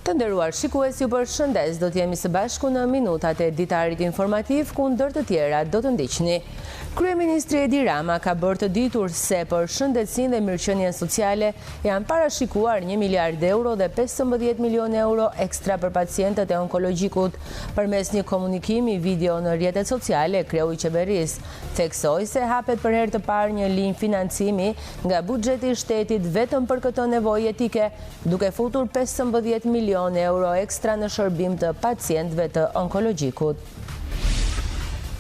Të nderuar shikues, ju përshëndes, do të jemi së bashku në minutat e ditarit informativ, ku ndër të tjera do të ndiqni. Kryeministri Edi Rama ka bërë të ditur se për shëndetësinë dhe mirëqenien sociale janë parashikuar 1 miliard euro dhe 15 milionë euro ekstra për pacientët e onkologjikut. Përmes një komunikimi video në rrjetet sociale, kreu i qeverisë theksoi se hapet për herë të parë një linjë financimi nga buxheti i shtetit vetëm për këtë nevojë jetike, duke futur 15 milionë euro ekstra në shërbim të pacientëve të onkologjikut.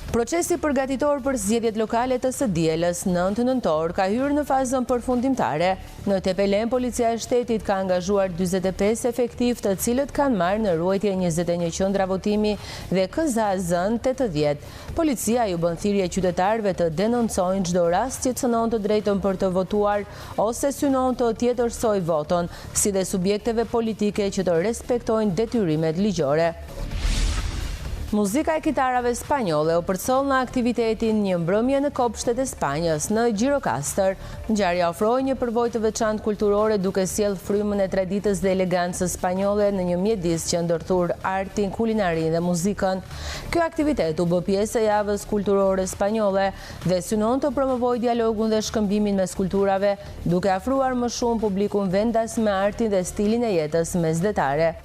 Procesi përgatitor për zgjedhjet lokale të së dielës, 9 nëntor, ka hyrë në fazën përfundimtare. Në Tepelenë, Policia e Shtetit ka angazhuar 45 efektivë të cilët kanë marrë në ruajtje 21 qendra votimi dhe KZAZ-në 80. Policia ju bën thirrje qytetarëve të denoncojnë çdo rast që cënon të drejtën për të votuar ose synon të tjetërsojë votën, si dhe subjekteve politike që të respektojnë detyrimet ligjore. Muzika e kitarave spanjolle u përcoll në aktivitetin Një mbrëmje në kopshtet e Spanjës, në Gjirokastër. Ngjarja ofroi një përvojë të veçantë kulturore duke sjellë frymën e traditës dhe elegancës spanjolle në një mjedis që ndërthur artin, kulinarinë dhe muzikën. Ky aktivitet u bë pjesë e javës kulturore spanjolle dhe synon të promovojë dialogun dhe shkëmbimin mes kulturave, duke afruar më shumë publikun vendas me artin dhe stilin e jetës mesdhetare.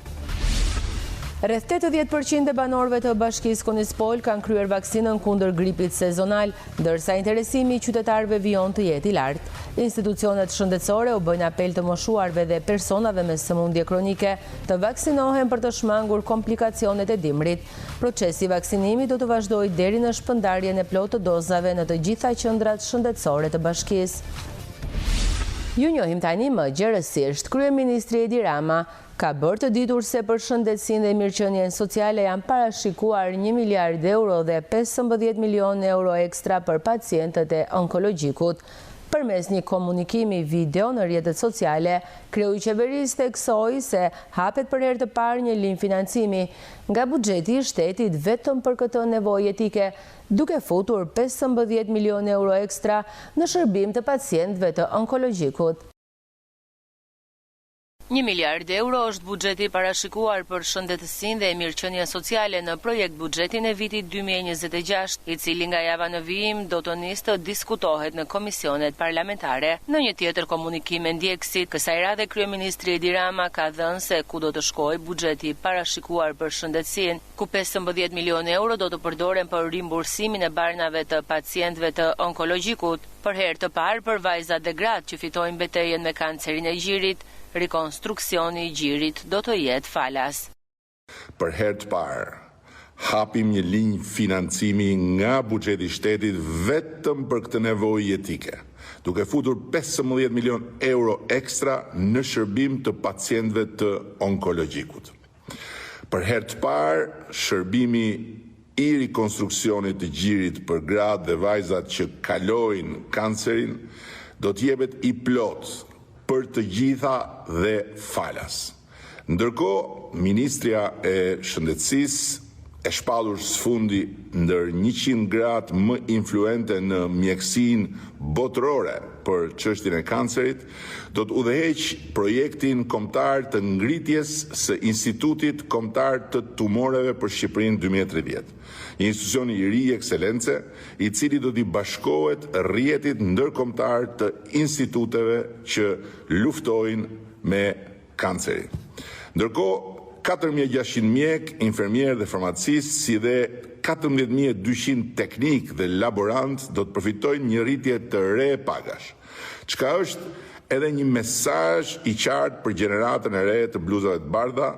Rreth 80% e banorëve të Bashkisë Konispol kanë kryer vaksinën kundër gripit sezonal, ndërsa interesimi i qytetarëve vijon të jetë i lartë. Institucionet shëndetësore u bëjnë apel të moshuarve dhe personave me sëmundje kronike të vaksinohen për të shmangur komplikacionet e dimrit. Procesi i vaksinimit do të vazhdojë deri në shpërndarjen e plotë të dozave në të gjitha qendrat shëndetësore të bashkisë. Ju njohim tani më gjerësisht. Kryeministri Edi Rama ka bërë të ditur se për shëndetësinë dhe mirëqenien sociale janë parashikuar 1 miliard euro dhe 15 milionë euro ekstra për pacientët e onkologjikut. Përmes një komunikimi video në rrjetet sociale, kreu i qeverisë theksoi se hapet për herë të parë një linjë financimi nga buxheti i shtetit vetëm për këtë nevojë jetike, duke futur 15 milionë euro ekstra në shërbim të pacientëve të onkologjikut. 1 miliard euro është buxheti i parashikuar për shëndetësinë dhe mirëqenien sociale në projekt buxhetin e vitit 2026, i cili nga java në vijim do të nisë të diskutohet në komisionet parlamentare. Në një tjetër komunikim me ndjekësit, kësaj radhe kryeministri Edi Rama ka dhënë se ku do të shkojë buxheti i parashikuar për shëndetësinë, ku 15 milionë euro do të përdoren për rimbursimin e barnave të pacientëve të onkologjikut. Për herë të parë për vajzat dhe gratë që fitojnë betejën me kancerin e gjirit, rikonstruksioni i gjirit do të jetë falas. Për herë të parë, hapim një linjë financimi nga buxheti i shtetit vetëm për këtë nevojë jetike, duke futur 15 milion euro ekstra në shërbim të pacientëve të onkologjikut. Për herë të parë, shërbimi i rikonstruksionit të gjirit për gratë dhe vajzat që kalojnë kancerin do të jepet i plotë për të gjitha dhe falas. Ndërkohë, Ministrja e Shëndetësisë, e shpallur së fundi ndër 100 gratë më influente në mjekësinë botërore për çështjen e kancerit, do të udhëheqë projektin kombëtar të ngritjes së Institutit Kombëtar të Tumoreve për Shqipërinë 2030, një institucion i ri ekselence, i cili do t'i bashkohet rrjetit ndërkombëtar të instituteve që luftojnë me kancerin. Ndërkohë, 4600 mjekë, infermierë dhe farmacistë, si dhe 14200 teknikë dhe laborantë do të përfitojnë një rritje të re pagash, çka është edhe një mesazh i qartë për gjeneratën e re të bluzave të bardha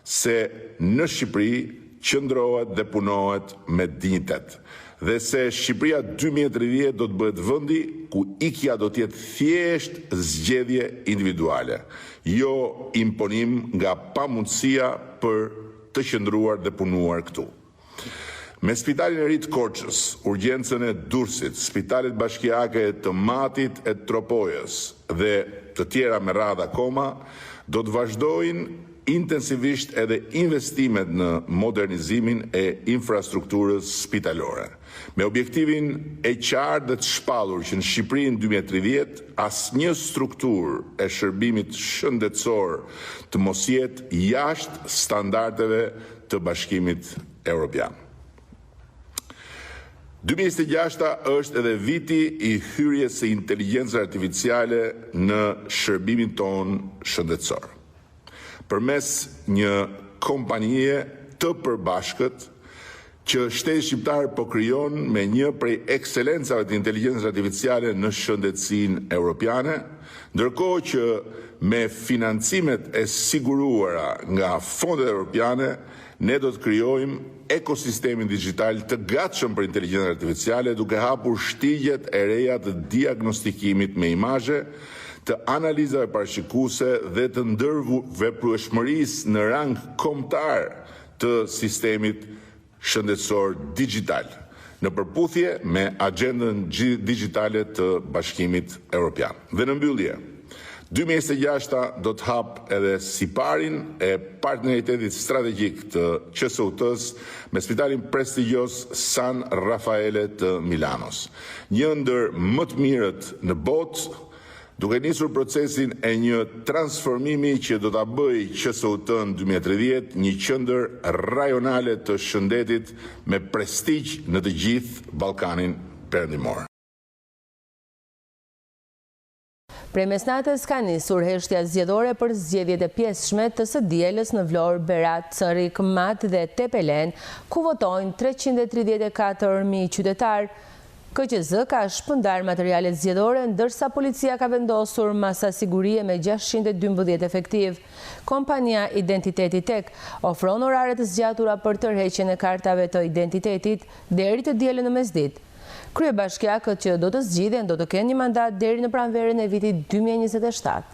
se në Shqipëri qëndrohet dhe punohet me dinjitet dhe se Shqipëria 2030 do të bëhet vendi ku ikja do të jetë thjesht zgjedhje individuale, jo imponim nga pamundësia për të qëndruar dhe punuar këtu. Me spitalin e ri të Korçës, urgjencën e Durrësit, spitalet bashkiake të Matit e Tropojës dhe të tjera me radhë akoma, do të vazhdojnë. intensivisht edhe investimet në modernizimin e infrastrukturës spitalore, me objektivin e qartë dhe të shpallur që në Shqipërinë 2030 asnjë strukturë e shërbimit shëndetësor të mos jetë jashtë standardeve të Bashkimit Europian. 2026-ta është edhe viti i hyrjes së inteligjencës artificiale në shërbimin tonë shëndetësor. Përmes një kompanie të përbashkët që shteti shqiptar po krijon me një prej ekselencave të inteligjencës artificiale në shëndetësinë europiane, ndërkohë që me financimet e siguruara nga fondet europiane, ne do të krijojmë ekosistemin dixhital të gatshëm për inteligjencën artificiale duke hapur shtigjet e reja të diagnostikimit me imazhe, të analizave parashikuese dhe të ndërveprueshmërisë në rang kombëtar të sistemit shëndetësor dixhital, në përputhje me axhendën dixhitale të Bashkimit Europian. Dhe në mbyllje, 2026-ta do të hapë edhe siparin e partneritetit strategjik të QSUT-së me spitalin prestigjioz San Raffaele të Milanos, një ndër më të mirët në botë, duke nisur procesin e një transformimi që do ta bëjë QSUT-në 2030 një qendër rajonale të shëndetit me prestigj në të gjithë Ballkanin Perëndimor. Prej mesnatës ka nisur heshtja zgjedhore për zgjedhjet e pjesshme të së dielës në Vlorë, Berat, Cërrik, Mat dhe Tepelenë, ku votojnë 334.000 qytetarë. KQZ ka shpërndarë materialet zgjedhore, ndërsa policia ka vendosur masa sigurie me 612 efektivë. Kompania Identiteti Tech ofron orare të zgjatura për tërheqjen e kartave të identitetit deri të dielën në mesditë. Kryebashkiakët që do të zgjidhen do të kenë një mandat deri në pranverën e vitit 2027.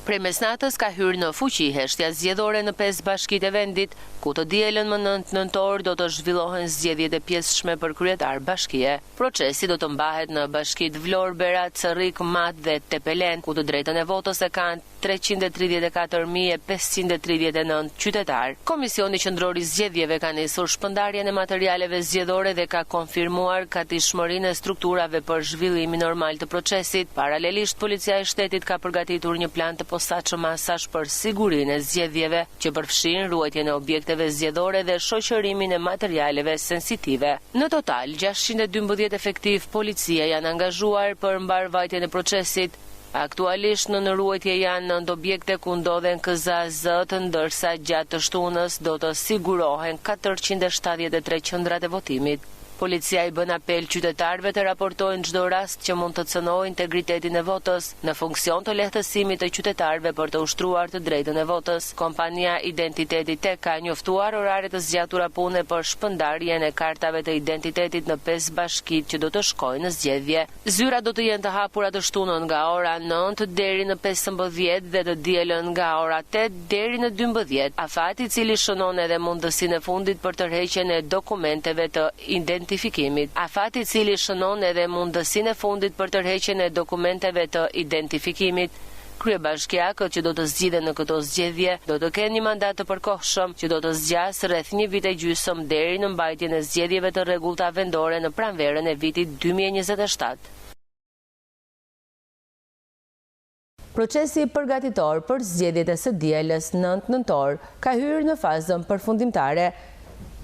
Prej mesnatës ka hyrë në fuqi heshtja zgjedhore në 5 bashkitë e vendit, ku të dielën më 9 nëntor do të zhvillohen zgjedhjet e pjesshme për kryetar bashkie. Procesi do të mbahet në bashkitë Vlorë, Berat, Cërrik, Mat dhe Tepelenë, ku të drejtën e votës e kanë 334.539 qytetarë. Komisioni Qendror i Zgjedhjeve ka nisur shpërndarjen e materialeve zgjedhore dhe ka konfirmuar gatishmërinë e strukturave për zhvillimin normal të procesit. Paralelisht, Policia e Shtetit ka përgatitur një plan të posaçëm masash për sigurinë e zgjedhjeve, që përfshin ruajtjen e objekteve zgjedhore dhe shoqërimin e materialeve sensitive. Në total, 612 efektivë policie janë angazhuar për mbarëvajtjen e procesit. Aktualisht në ruajtje janë nëntë objekte ku ndodhen KZAZ-të, ndërsa gjatë të shtunës do të sigurohen 473 qendrat e votimit. Policia i bën apel qytetarëve të raportojnë çdo rast që mund të cënojë integritetin e votës, në funksion të lehtësimit të qytetarëve për të ushtruar të drejtën e votës. Kompania Identiteti Tech ka njoftuar orare të zgjatura pune për shpërndarjen e kartave të identitetit në 5 bashkitë që do të shkojnë në zgjedhje. Zyrat do të jenë të hapura të shtunën nga ora 9 deri në 15 dhe të dielën nga ora 8 deri në 12, afat i cili shënon edhe mundësinë e fundit për tërheqjen e dokumenteve të identifikimit. Afat i cili shënon edhe mundësinë e fundit për tërheqjen e dokumenteve të identifikimit. Kryebashkiakët që do të zgjidhen në këto zgjedhje do të kenë një mandat të përkohshëm që do të zgjasë rreth një vit e gjysmë deri në mbajtjen e zgjedhjeve të rregullta vendore në pranverën e vitit 2027. Procesi përgatitor për zgjedhjet e së dielës 9 nëntor ka hyrë në fazën përfundimtare.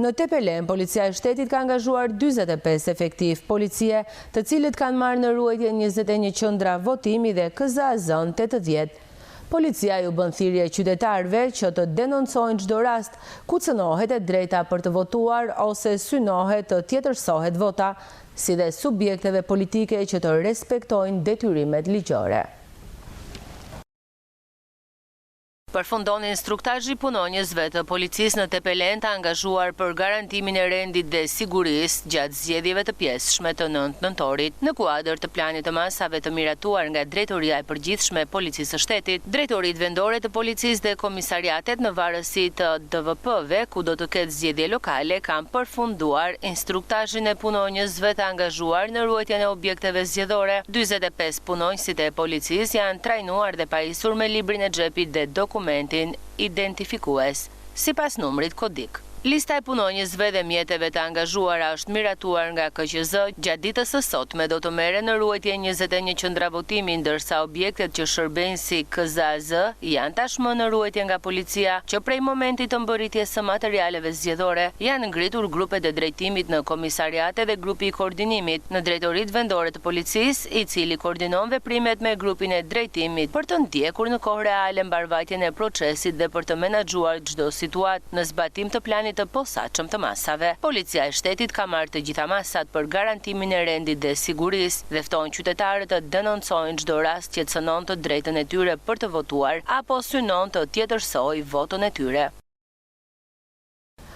Në Tepelenë, Policia e Shtetit ka angazhuar 45 efektivë policie, të cilët kanë marrë në ruajtje 21 qendra votimi dhe KZAZ-në 80. Policia ju bën thirrje qytetarëve që të denoncojnë çdo rast ku cënohet e drejta për të votuar ose synohet të tjetërsohet vota, si dhe subjekteve politike që të respektojnë detyrimet ligjore. Përfundon instruktazhi i punonjësve të policisë në Tepelenë të angazhuar për garantimin e rendit dhe sigurisë gjatë zgjedhjeve të pjesshme të nëntë nëntorit. Në kuadër të planit të masave të miratuar nga Drejtoria e Përgjithshme e Policisë së Shtetit, drejtoritë vendore të policisë dhe komisariatet në varësi të DVP-ve ku do të ketë zgjedhje lokale kanë përfunduar instruktazhin e punonjësve të angazhuar në ruajtjen e objekteve zgjedhore. 45 punonjësit e policisë janë trajnuar dhe pajisur me librin e xhepit dhe dokumentin identifikues, sipas numrit kodik. Lista e punonjësve dhe mjeteve të angazhuara është miratuar nga KQZ. Gjatë ditës së sotme do të merren në ruajtje 21 qendra votimi, ndërsa objektet që shërbejnë si KZAZ janë tashmë në ruajtje nga policia. Që prej momentit të mbërritjes së materialeve zgjedhore, janë ngritur grupet e drejtimit në komisariate dhe grupi i koordinimit në drejtoritë vendore të policisë, i cili koordinon veprimet me grupin e drejtimit për të ndjekur në kohë reale mbarëvajtjen e procesit dhe për të menaxhuar çdo situatë në zbatim të planit të posaçëm të masave. Policia e Shtetit ka marrë të gjitha masat për garantimin e rendit dhe sigurisë dhe fton qytetarët të denoncojnë çdo rast që cënon të drejtën e tyre për të votuar apo synon të tjetërsojë votën e tyre.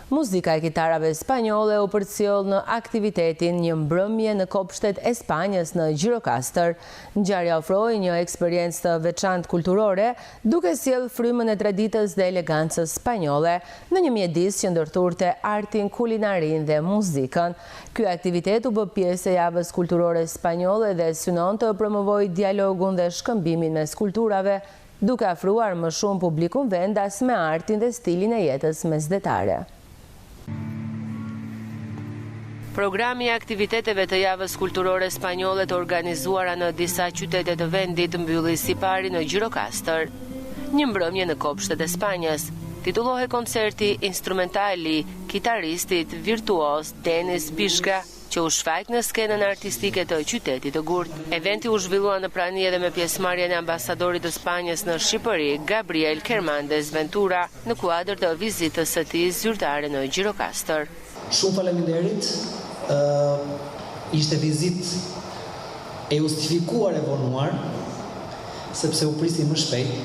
Muzika e kitarave spanjolle u përcjell në aktivitetin Një mbrëmje në kopshtet e Spanjës në Gjirokastër. Ngjarja ofroi një eksperiencë të veçantë kulturore, duke sjellë frymën e traditës dhe elegancës spanjolle, në një mjedis që ndërthurte artin, kulinarinë dhe muzikën. Ky aktivitet u bë pjesë e Javës Kulturore Spanjolle dhe synon të promovojë dialogun dhe shkëmbimin mes kulturave duke afruar më shumë publikun vendas me artin dhe stilin e jetës mesdhetare. Programi i aktiviteteve të Javës Kulturore Spanjolle të organizuara në disa qytete të vendit mbylli siparin në Gjirokastër. Një mbrëmje në kopshtet e Spanjës, titullohej koncerti instrumental i kitaristit virtuoz Denis Bishga, që u shfaq në skenën artistike të qytetit të gurtë. Eventi u zhvillua në prani edhe me pjesëmarrjen e ambasadorit të Spanjës në Shqipëri, Gabriel Kermandes Ventura, në kuadër të vizitës së tij zyrtare në Gjirokastër. Shumë faleminderit, ishte vizitë e justifikuar e vonuar, sepse u prisni më shpejt.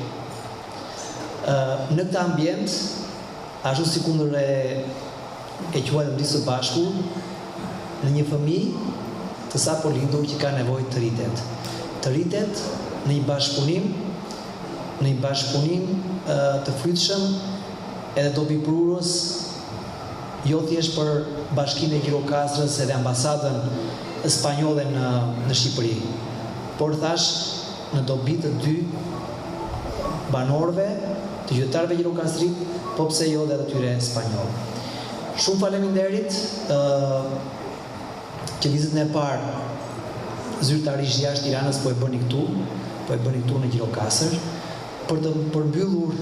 Në këtë ambient, ashtu sikundër e e quajtëm gjithë së bashku, në një fëmijë të sapolindur që ka nevojë të rritet. Të rritet në një bashkëpunim, në një bashkëpunim të frytshëm edhe dobiprurës, jo thjesht për Bashkinë e Gjirokastrës edhe ambasadën spanjolle në në Shqipëri, por thashë në dobi të dy banorëve, të qytetarëve gjirokastritë, po pse jo dhe atyre spanjollë. Shumë faleminderit që vizitën e parë zyrtarisht jashtë Tiranës po e bëni këtu, po e bëni këtu në Gjirokastër, për të përmbyllur,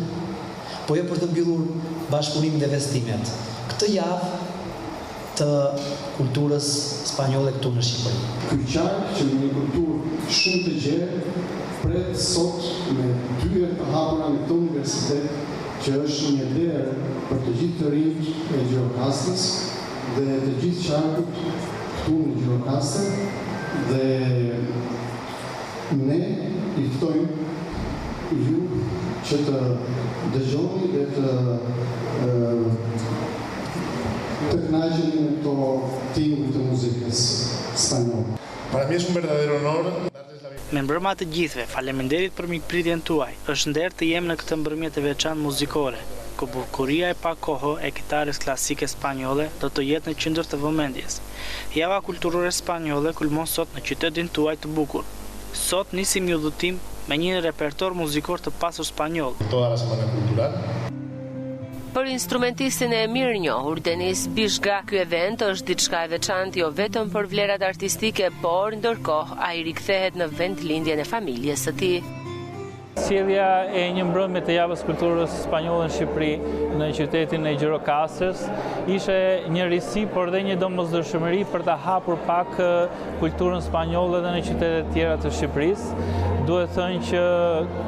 po jo për të mbyllur bashkëpunimin dhe festimet. Këtë javë të kulturës spanjolle këtu në Shqipëri. Ky qark që me një kulturë shumë të gjerë pret sot me dyer të hapura në këtë universitet që është një derë për të gjithë të rinjtë e Gjirokastrës dhe të gjithë qarkut këtu në Gjirokastër dhe ne i ftojmë ju që të dëgjoni dhe të të kënaqeni me këto tinguj të muzikës spanjolle. Para mí es un verdadero honor Mirëmbrëma të gjithëve, faleminderit për mikpritjen tuaj. Është nder të jem në këtë mbrëmje të veçantë muzikore, ku bukuria e pakohë e kitarës klasike spanjolle do të jetë në qendër të vëmendjes. Java Kulturore Spanjolle kulmon sot në qytetin tuaj të bukur. Sot nisim një udhëtim me një repertor muzikor të pasur spanjoll. Toda la semana cultural. Për instrumentistin e mirënjohur Denis Bishga, ky event është diçka e veçantë jo vetëm për vlerat artistike, por ndërkohë ai rikthehet në vendlindjen e familjes së tij. Sjellja e një mbrëmje të javës kulturës spanjolle në Shqipëri në qytetin e Gjirokastrës ishte një risi, por dhe një domosdoshmëri për të hapur pak kulturën spanjolle dhe në qytetet tjera të Shqipërisë. Duhet thënë që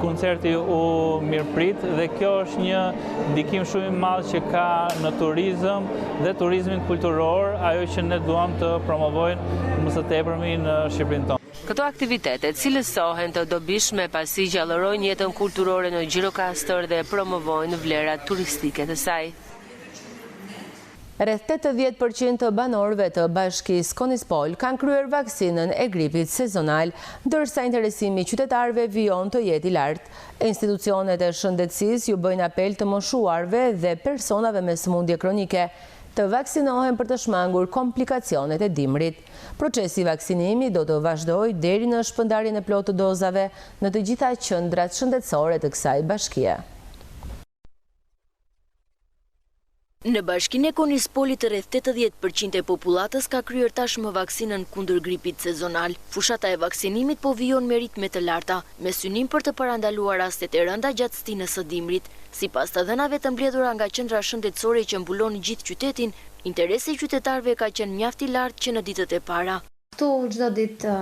koncerti u mirëprit dhe kjo është një ndikim shumë i madh që ka në turizëm dhe turizmin kulturor, ajo që ne duam të promovojmë më së tepërmi në Shqipërinë tonë. Këto aktivitete cilësohen të dobishme pasi gjallërojnë jetën kulturore në Gjirokastër dhe promovojnë vlerat turistike të saj. Rreth 80% të banorëve të Bashkisë Konispol kanë kryer vaksinën e gripit sezonal, ndërsa interesimi i qytetarëve vijon të jetë i lartë. Institucionet e shëndetësisë ju bëjnë apel të moshuarve dhe personave me sëmundje kronike të vaksinohen për të shmangur komplikacionet e dimrit. Procesi i vaksinimit do të vazhdojë deri në shpërndarjen e plotë të dozave në të gjitha qendrat shëndetësore të kësaj bashkie. Në bashkinë e Konispolit rreth 80% e popullatës ka kryer tashmë vaksinën kundër gripit sezonal. Fushata e vaksinimit po vijon me ritme të larta, me synim për të parandaluar rastet e rënda gjatë stinës së dimrit. Sipas të dhënave të mbledhura nga qendra shëndetësore që mbulon gjithë qytetin, interesi i qytetarëve ka qenë mjaft i lartë që në ditët e para. Këtu çdo ditë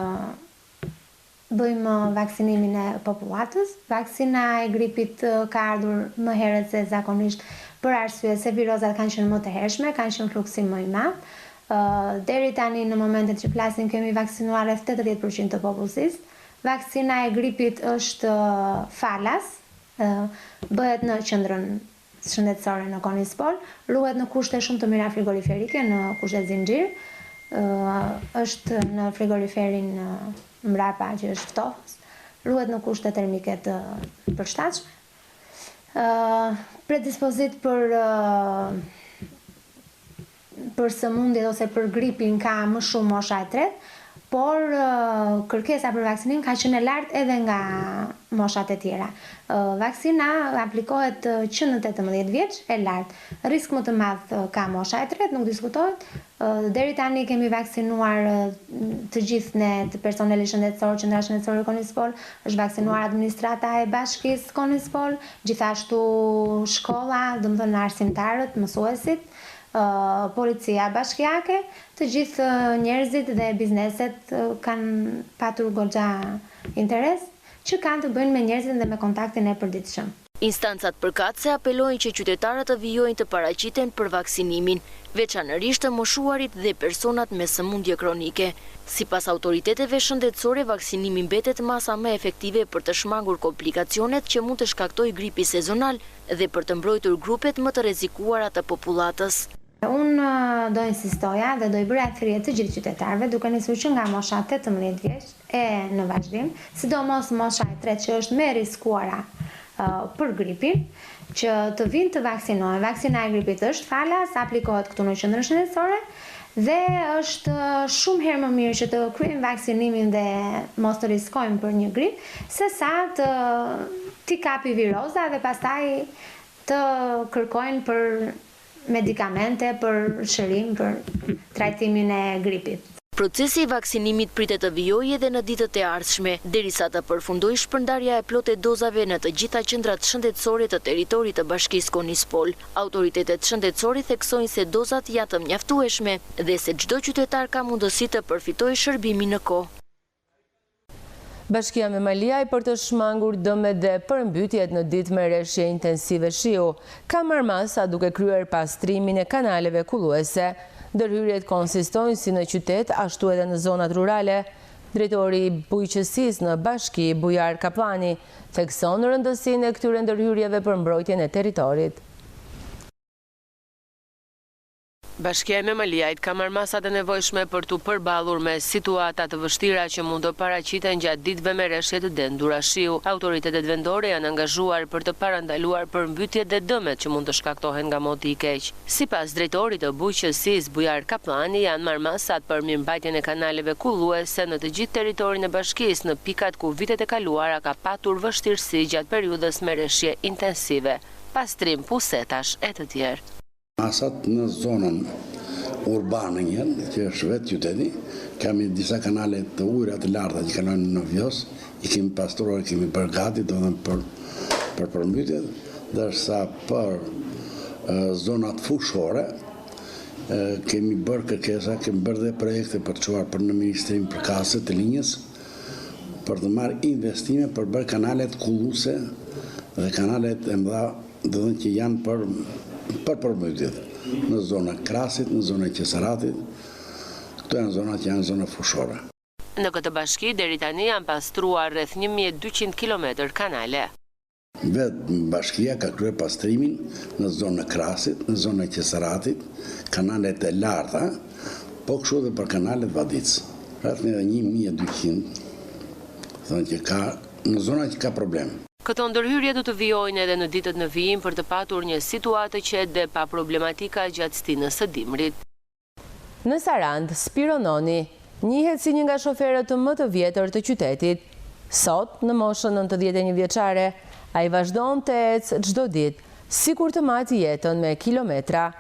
bëjmë vaksinimin e popullatës. Vaksina e gripit ka ardhur më herët se zakonisht për arsye se virozat kanë qenë më të hershme, kanë qenë fluksi më i madh. Deri tani në momentet që flasim kemi vaksinuar rreth 80% të popullsisë. Vaksina e gripit është falas, bëhet në qendrën shëndetësore në Konispol, ruhet në kushte shumë të mira frigoriferike, në kushte zinxhir, është në frigoriferin mbrapa që është ftohës, ruhet në kushte termike të përshtatshme. Predispozitë për për sëmundjet ose për gripin ka më shumë mosha e tretë, por kërkesa për vaksinim ka qenë e lartë edhe nga moshat e tjera. Vaksina aplikohet që në 18 vjeç e lart. Risk më të madh ka mosha e tretë, nuk diskutohet. Deri tani kemi vaksinuar të gjithë ne të personeli shëndetësor, qendra shëndetësore Konispol, është vaksinuar administrata e bashkisë Konispol, gjithashtu shkolla, domethënë arsimtarët, mësuesit, policia bashkiake, të gjithë njerëzit dhe bizneset kanë patur goxha interes që kanë të bëjnë me njerëzit dhe me kontaktin e përditshëm. Instancat përkatëse apelojnë që qytetarët të vijojnë të paraqiten për vaksinimin, veçanërisht të moshuarit dhe personat me sëmundje kronike. Sipas autoriteteve shëndetësore, vaksinimi mbetet masa më efektive për të shmangur komplikacionet që mund të shkaktojë gripi sezonal dhe për të mbrojtur grupet më të rrezikuara të popullatës. Unë do insistoja dhe do i bëja thirrje të gjithë qytetarëve, duke nisur që nga mosha 18 vjeç e në vazhdim, sidomos mosha e tretë që është më e riskuara për gripin, që të vinë të vaksinohen. Vaksina e gripit është falas, aplikohet këtu në qendrën shëndetësore dhe është shumë herë më mirë që të kryejmë vaksinimin dhe mos të riskojmë për një grip, se sa të t'i kapi viroza dhe pastaj të kërkojnë për medikamente, për shërim, për trajtimin e gripit. Procesi i vaksinimit pritet të vijojë edhe në ditët e ardhshme, derisa të përfundojë shpërndarja e plotë e dozave në të gjitha qendrat shëndetësore të territorit të Bashkisë Konispol. Autoritetet shëndetësore theksojnë se dozat janë të mjaftueshme dhe se çdo qytetar ka mundësi të përfitojë shërbimin në kohë. Bashkia Memaliaj për të shmangur dëmet dhe përmbytjet në ditë me reshje intensive shiu, ka marrë masa duke kryer pastrimin e kanaleve kulluese. Ndërhyrjet konsistojnë si në qytet, ashtu edhe në zonat rurale. Drejtori i Bujqësisë në Bashki, Bujar Kapllani, thekson rëndësinë e këtyre ndërhyrjeve për mbrojtjen e territorit. Bashkia e Memaliajt ka marrë masat e nevojshme për t'u përballur me situata të vështira që mund të paraqiten gjatë ditëve me reshje të dendura shiu. Autoritetet vendore janë angazhuar për të parandaluar përmbytjet dhe dëmet që mund të shkaktohen nga moti i keq. Sipas drejtorit të Bujqësisë, Bujar Kapllani, janë marrë masat për mirëmbajtjen e kanaleve kulluese në të gjithë territorin e bashkisë, në pikat ku vitet e kaluara ka patur vështirësi gjatë periudhës me reshje intensive, pastrim pusetash e të tjerë. Masat në zonën urbane një, që është vetë qyteti, kemi disa kanale të ujëra të larta që kalojnë në Vjosë, i kemi pastruar, i kemi bërë gati, domethënë për për përmbytjet, ndërsa për zonat fushore kemi bërë kërkesa, kemi bërë dhe projekte për të çuar për në Ministrinë përkatëse të linjës, për të marrë investime për bërë kanalet kulluese dhe kanalet e mëdha domethënë që janë për për përmbytjet në zona Krasit, në zona Qesaratit, këto janë zonat që janë zona fushore. Në këtë bashki deri tani janë pastruar rreth 1200 kilometër kanale. Vetë bashkia ka kryer pastrimin në zonën e Krasit, në zonën e Qesaratit, kanalet e larta, po kështu edhe për kanalet vaditëse. Rreth një 1200, thonë që ka në zona që ka problem. Këto ndërhyrje do të vijojnë edhe në ditët në vijim për të patur një situatë të qetë dhe pa problematika gjatë stinës së dimrit. Në Sarandë, Spiro Noni, njihet si një nga shoferët më të vjetër të qytetit. Sot, në moshën 91 vjeçare, ai vazhdon të ecë çdo ditë, sikur të matë jetën me kilometra.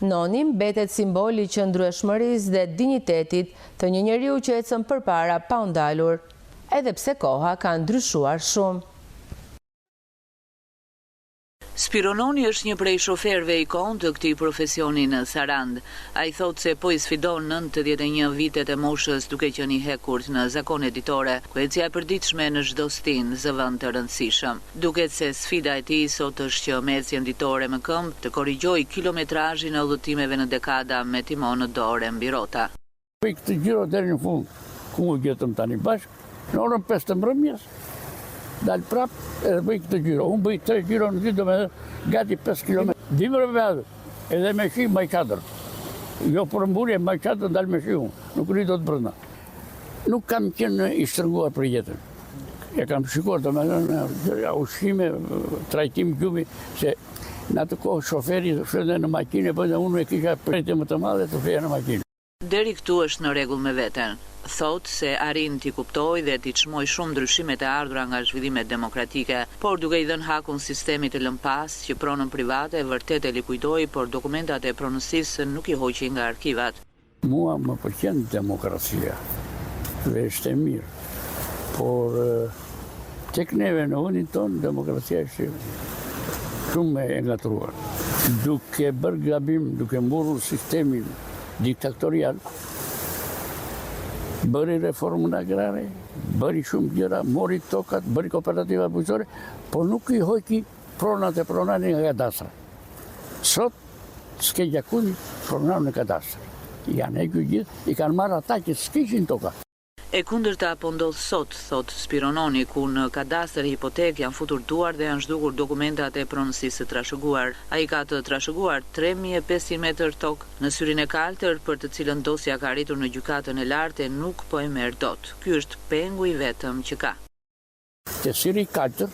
Noni mbetet simbol i qëndrueshmërisë dhe dinjitetit të një njeriu që ecën përpara pa u ndalur, edhe pse koha ka ndryshuar shumë. Spiro Noni është një prej shoferëve ikonë të këtij profesioni në Sarandë. Ai thotë se po i sfidon 91 vitet e moshës duke qenë i hekurt në zakonet ditore, ku ecja e përditshme në çdo stinë zë vend të rëndësishëm. Duket se sfida e tij sot është që me ecjen ditore me këmbë të korrigjojë kilometrazhin e udhëtimeve në dekada me timon në dorë e mbi rrota. Bëj këtë xhiro deri në fund, ku u gjetëm tani bashkë, në orën 5 të mbrëmjes, dal prap edhe bëj këtë xhiro. Unë bëj 3 xhiro në ditë, domethënë gati 5 km. Dimër me atë, edhe me shi mbaj çadër. Jo për mburrje, mbaj çadër, dal me shi unë, nuk rri dot brenda. Nuk kam qenë i shtrënguar për jetën. E kam shikuar, domethënë, ushqime, trajtim gjumi, se në atë kohë shoferi flinte në makinë, po dhe unë e kisha prejtë më të madhe të fleja në makinë. Deri këtu është në rregull me veten. Thotë se arrin t'i kuptojë dhe t'i çmojë shumë ndryshimet e ardhura nga zhvillimet demokratike, por duke i dhënë hakun sistemit të lënë pas, që pronën private vërtet e likuidoi, por dokumentat e pronësisë nuk i hoqi nga arkivat. Mua më pëlqen demokracia dhe është e mirë, por tek neve në vendin tonë demokracia është shumë e ngatërruar. Duke bërë gabim, duke mburrur sistemin diktatorial, bëri reformën agrare, bëri shumë gjëra, mori tokat, bëri kooperativa bujqësore, por nuk i hoqi pronat e pronarëve nga kadastra. Sot, s'ke gjakun pronar në kadastër. Janë hequr gjithë, i kanë marrë ata që s'kishin toka. E kundërta po ndodh sot, thotë Spiro Noni, ku në kadastër e hipotekë janë futur duart dhe janë zhdukur dokumentat e pronësisë së trashëguar. Ai ka të trashëguar 3500 metër tokë në Syrin e Kaltër, për të cilën dosja ka arritur në Gjykatën e Lartë e nuk po e merr dot. Ky është pengu i vetëm që ka. Te Syri i Kaltër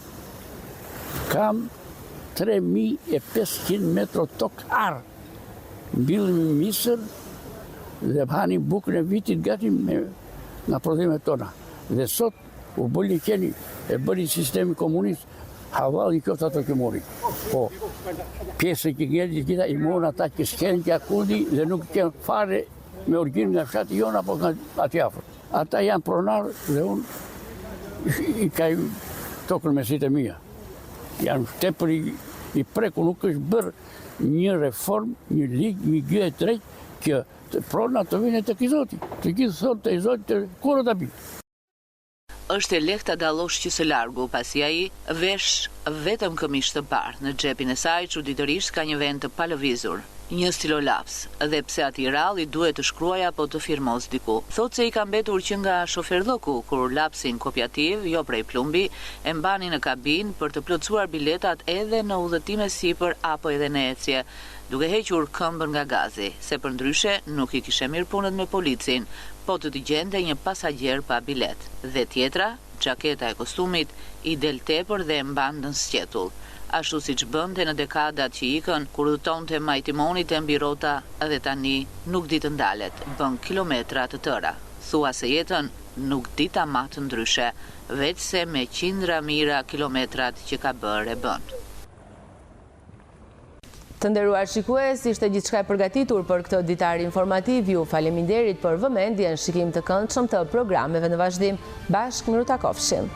kam 3500 metro tokë arë. Mbillim misër dhe hanim bukën e vitit gati me nga prodhimet tona. Dhe sot u bë liqeni e bëri sistemi komunist, hallall i qoftë ato që mori. Po, pjesën që ngeli gjitha i morën ata që s'qenë gjakundi dhe nuk qenë fare me origjinë nga fshati jonë apo nga aty afër. Ata janë pronarë dhe unë i kam tokën me sytë e mia. Jam tepër i, i prekur, nuk është bërë një reformë, një ligj, një gjë e drejtë që të prona të vinë tek i zoti. Të gjithë thonë te i zoti, të kur do ta bi. Është e lehtë ta dallosh që së largu, pasi ai vesh vetëm këmishë të bardhë. Në xhepin e saj çuditërisht ka një vend të palëvizur. Një stilolaps, dhe pse atij rrallë i duhet të shkruajë apo të firmosë diku. Thotë se i ka mbetur që nga shoferllëku, kur lapsin kopjativ, jo prej plumbi, e mbanin në kabinë për të plotësuar biletat edhe në udhëtime sipër apo edhe në ecje, duke hequr këmbën nga gazi, se përndryshe nuk i kishe mirë punët me policin, po të të gjente një pasagjer pa biletë. Dhe tjetra, xhaketa e kostumit i del tepër dhe e mban nën sqetull. Ashtu siç bënte në dekadat që ikën, kur udhëtonte majë timonit e mbi rrota dhe tani nuk di të ndalet, bën kilometra të tëra. Thua se jetën nuk di ta matë ndryshe, veçse me qindra mijëra kilometrat që ka bërë e bën. Të nderuar shikues, ishte gjithçka e përgatitur për këtë ditar informativ. Ju faleminderit për vëmendjen, shikim të këndshëm të programeve në vazhdim. Bashkë mirutakofshim.